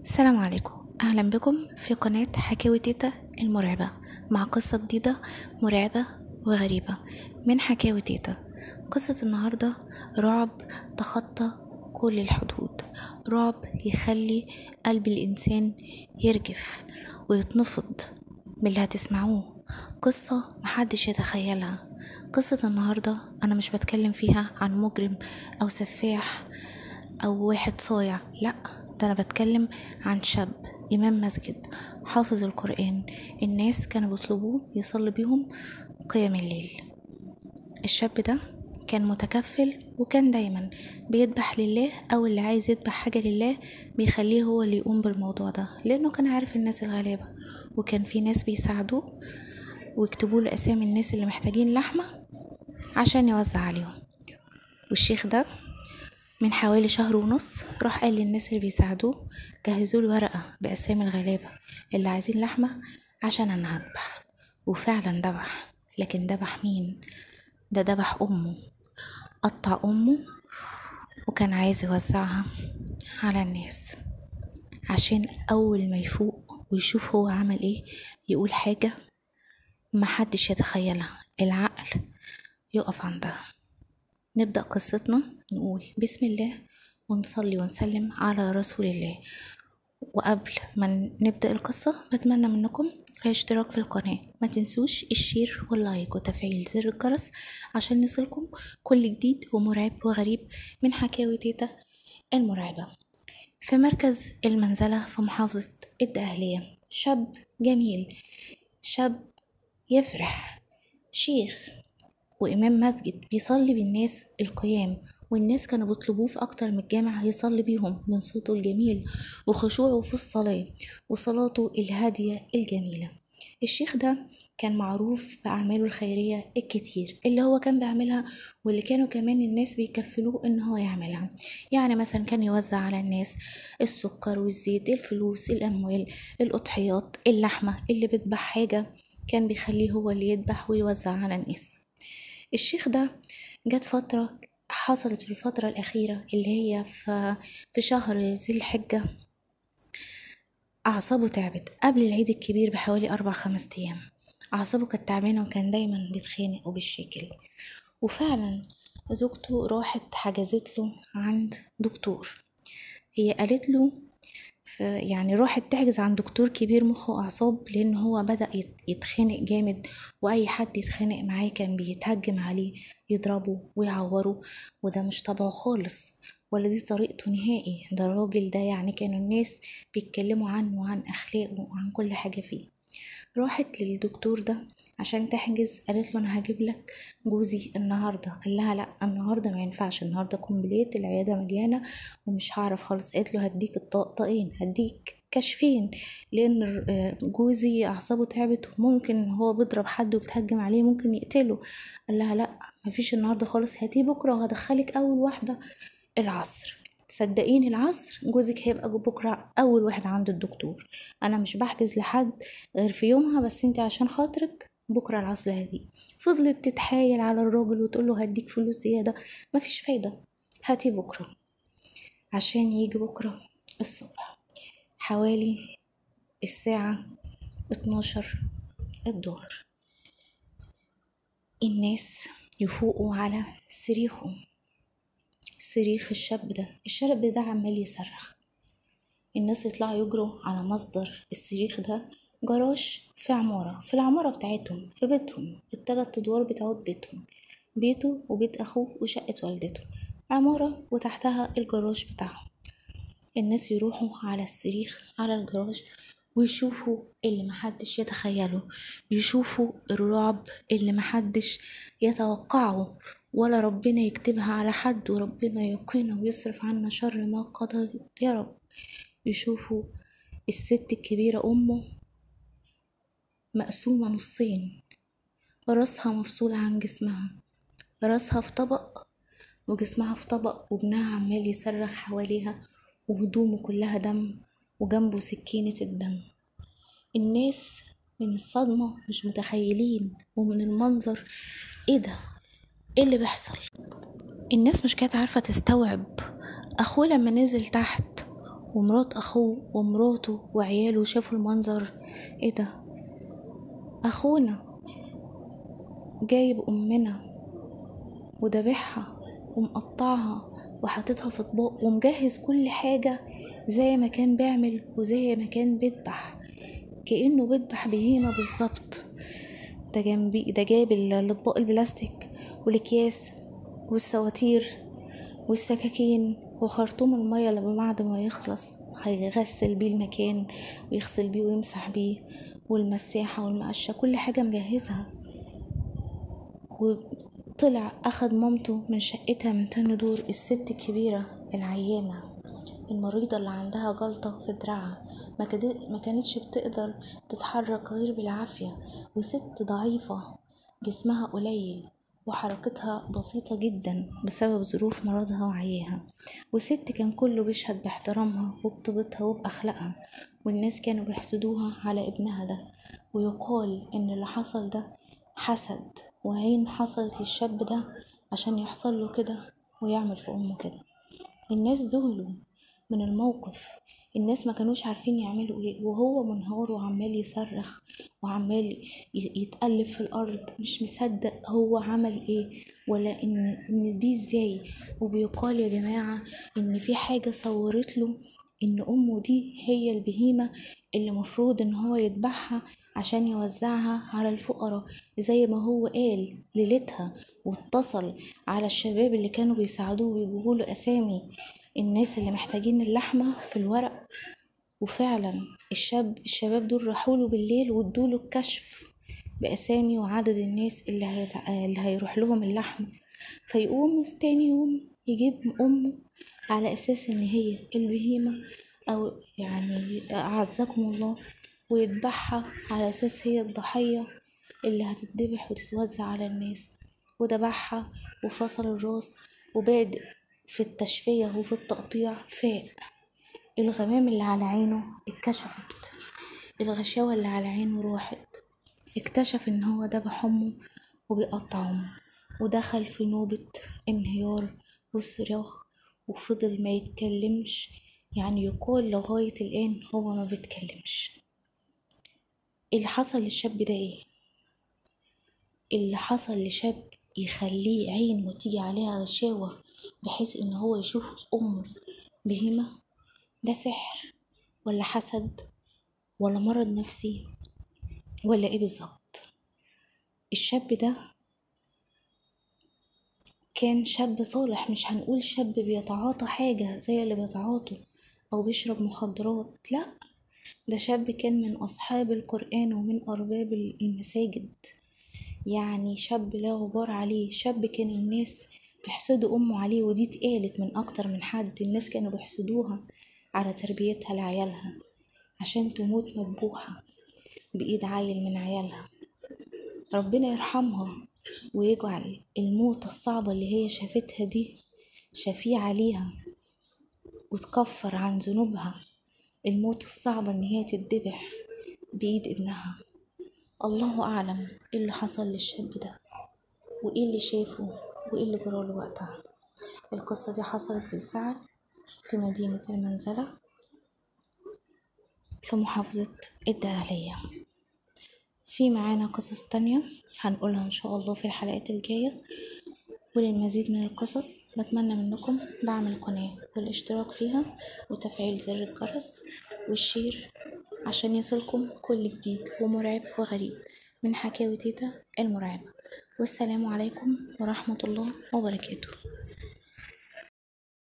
السلام عليكم، أهلا بكم في قناة حكاوي تيتا المرعبة مع قصة جديدة مرعبة وغريبة من حكاوي تيتا. قصة النهاردة رعب تخطى كل الحدود، رعب يخلي قلب الإنسان يرجف ويتنفض من اللي هتسمعوه. قصة محدش يتخيلها. قصة النهاردة أنا مش بتكلم فيها عن مجرم أو سفاح أو واحد صايع، لأ، ده أنا بتكلم عن شاب إمام مسجد حافظ القرآن. الناس كانوا بيطلبوه يصلي بيهم قيام الليل. الشاب ده كان متكفل وكان دايما بيذبح لله، أو اللي عايز يذبح حاجة لله بيخليه هو اللي يقوم بالموضوع ده، لأنه كان عارف الناس الغلابة، وكان في ناس بيساعدوه ويكتبوا له أسامي الناس اللي محتاجين لحمة عشان يوزع عليهم. والشيخ ده من حوالي 1.5 شهر راح قال للناس اللي بيساعدوه جهزوا له ورقة بأسامي الغلابة اللي عايزين لحمة عشان أنا هذبح. وفعلا ذبح، لكن ذبح مين؟ ده ذبح أمه، قطع أمه وكان عايز يوزعها على الناس عشان أول ما يفوق ويشوف هو عمل إيه يقول حاجة محدش يتخيلها، العقل يقف عندها. نبدأ قصتنا نقول بسم الله ونصلي ونسلم على رسول الله. وقبل ما نبدأ القصة بتمنى منكم الاشتراك في القناة، ما تنسوش ال share وال like وتفعيل زر الجرس عشان يصلكم كل جديد ومرعب وغريب من حكاوي تيتا المرعبة. في مركز المنزلة في محافظة الدقهلية شاب جميل، شاب يفرح، شيخ وإمام مسجد بيصلي بالناس القيام، والناس كانوا بيطلبوه في أكتر من الجامع يصلي بيهم من صوته الجميل وخشوعه في الصلاة وصلاته الهادية الجميلة. الشيخ ده كان معروف بأعماله الخيرية الكتير اللي هو كان بيعملها، واللي كانوا كمان الناس بيكفلوه إن هو يعملها. يعني مثلا كان يوزع على الناس السكر والزيت، الفلوس، الأموال، الأضحيات، اللحمة، اللي بيذبح حاجة كان بيخليه هو اللي يذبح ويوزع على الناس. الشيخ ده جت فترة، حصلت في الفترة الأخيرة اللي هي في شهر ذي الحجة، أعصابه تعبت قبل العيد الكبير بحوالي 4-5 أيام. أعصابه كانت تعبانة وكان دايما بيتخانق وبالشكل. وفعلا زوجته راحت حجزت له عند دكتور. هي قالت له يعني راحت تحجز عند دكتور كبير مخ وأعصاب، لأن هو بدأ يتخانق جامد، وأي حد يتخانق معاه كان بيتهجم عليه يضربه ويعوره، وده مش طبعه خالص ولا دي طريقته نهائي. ده الراجل ده يعني كانوا الناس بيتكلموا عنه وعن أخلاقه وعن كل حاجة فيه. راحت للدكتور ده عشان تحجز، قالت له أنا هجيب لك جوزي النهاردة. قال لها لا، النهاردة ما ينفعش، النهاردة complete، العيادة مليانة ومش هعرف خالص. قالت له هديك الطقطقين، هديك كشفين، لأن جوزي أعصابه تعبت وممكن هو بيضرب حد وبتهجم عليه ممكن يقتله. قال لها لا، مفيش النهاردة خالص، هاتيه بكرة وهدخلك أول واحدة العصر. صدقيني العصر جوزك هيبقى بكرة أول واحد عند الدكتور، أنا مش بحجز لحد غير في يومها، بس انت عشان خاطرك بكرة العصر هدي. فضلت تتحايل على الراجل وتقوله هديك فلوس زيادة، مفيش فايدة، هاتي بكرة عشان يجي بكرة الصبح حوالي الساعة 12 الظهر. الناس يفوقوا على صريخه، صريخ الشاب ده. الشاب ده عمال يصرخ، الناس يطلعوا يجروا على مصدر الصريخ ده، جراج في عمارة، في العمارة بتاعتهم، في بيتهم، ال3 أدوار بتاعت بيتهم، بيته وبيت أخوه وشقة والدته، عمارة وتحتها الجراج بتاعهم. الناس يروحوا على الصريخ على الجراج ويشوفوا اللي محدش يتخيله، يشوفوا الرعب اللي محدش يتوقعه، ولا ربنا يكتبها على حد، وربنا يقينا ويصرف عنا شر ما قضى يا رب. يشوفوا الست الكبيرة أمه مقسومة نصين، راسها مفصولة عن جسمها، راسها في طبق وجسمها في طبق، وابنها عمال يصرخ حواليها وهدومه كلها دم وجنبه سكينة الدم. الناس من الصدمة مش متخيلين، ومن المنظر ايه ده، ايه اللي بيحصل؟ الناس مش كانت عارفة تستوعب. اخوه لما نزل تحت ومرات اخوه ومراته وعياله شافوا المنظر، ايه ده؟ اخونا جايب امنا ودبحها ومقطعها وحاططها في اطباق ومجهز كل حاجة زي ما كان بيعمل وزي ما كان بيذبح، كأنه بيذبح بهيمة بالظبط. ده جنبي ده جايب الاطباق البلاستيك والاكياس والسواتير والسكاكين وخرطوم المية اللي بعد ما يخلص هيغسل بيه المكان ويغسل بيه ويمسح بيه، والمساحة والمقشة، كل حاجة مجهزها. وطلع أخد مامته من شقتها من تاني دور، الست الكبيرة العيانة المريضة اللي عندها جلطة في دراعها، ما كانتش بتقدر تتحرك غير بالعافية، وست ضعيفة جسمها قليل وحركتها بسيطة جدا بسبب ظروف مرضها وعياها، وست كان كله بيشهد باحترامها وبطيبتها وبأخلاقها، والناس كانوا بيحسدوها على ابنها ده. ويقال ان اللي حصل ده حسد وعين حصلت للشاب ده عشان يحصل له كده ويعمل في امه كده. الناس ذهلوا من الموقف، الناس ما كانوش عارفين يعملوا ايه، وهو منهار وعمال يصرخ وعمال يتقلب في الارض، مش مصدق هو عمل ايه ولا ان دي ازاي. وبيقال يا جماعة ان في حاجة صورت له ان امه دي هي البهيمة اللي مفروض ان هو يذبحها عشان يوزعها على الفقراء، زي ما هو قال ليلتها، واتصل على الشباب اللي كانوا بيساعدوه ويجيبوا له اسامي الناس اللي محتاجين اللحمة في الورق. وفعلا الشباب دول راحوا له بالليل وادوا له الكشف بأسامي وعدد الناس اللي هيروح لهم اللحمة. فيقوم تاني يوم يجيب أمه على أساس إن هي البهيمة أو يعني أعزكم الله، ويذبحها على أساس هي الضحية اللي هتتذبح وتتوزع على الناس. وذبحها وفصل الراس وبادئ في التشفية وفي التقطيع. فاق الغمام اللي على عينه اتكشفت، الغشاوة اللي على عينه روحت، اكتشف ان هو ذبح امه وبيقطع امه، ودخل في نوبة انهيار وصراخ، وفضل ما يتكلمش، يعني يقال لغاية الآن هو ما بيتكلمش. اللي حصل للشاب ده ايه؟ اللي حصل لشاب يخليه عينه تيجي عليها غشاوة بحيث ان هو يشوف امه بهيمة، ده سحر ولا حسد ولا مرض نفسي ولا ايه بالظبط؟ الشاب ده كان شاب صالح، مش هنقول شاب بيتعاطى حاجة زي اللي بيتعاطوا او بيشرب مخدرات، لا، ده شاب كان من اصحاب القرآن ومن ارباب المساجد، يعني شاب لا غبار عليه، شاب كان الناس بيحسدوا امه عليه، ودي اتقالت من اكتر من حد، الناس كانوا بيحسدوها على تربيتها لعيالها عشان تموت مذبوحة بايد عيل من عيالها. ربنا يرحمها ويجعل الموتة الصعبة اللي هي شافتها دي شفيعة ليها وتكفر عن ذنوبها، الموت الصعبة ان هي تتذبح بايد ابنها. الله اعلم ايه اللي حصل للشاب ده وايه اللي شافه وايه اللي جراله وقتها. القصة دي حصلت بالفعل في مدينة المنزلة في محافظة الدقهلية. في معانا قصص تانية هنقولها إن شاء الله في الحلقات الجاية. وللمزيد من القصص بتمنى منكم دعم القناة والاشتراك فيها وتفعيل زر الجرس والشير عشان يصلكم كل جديد ومرعب وغريب من حكاوي تيتا المرعبة. والسلام عليكم ورحمة الله وبركاته.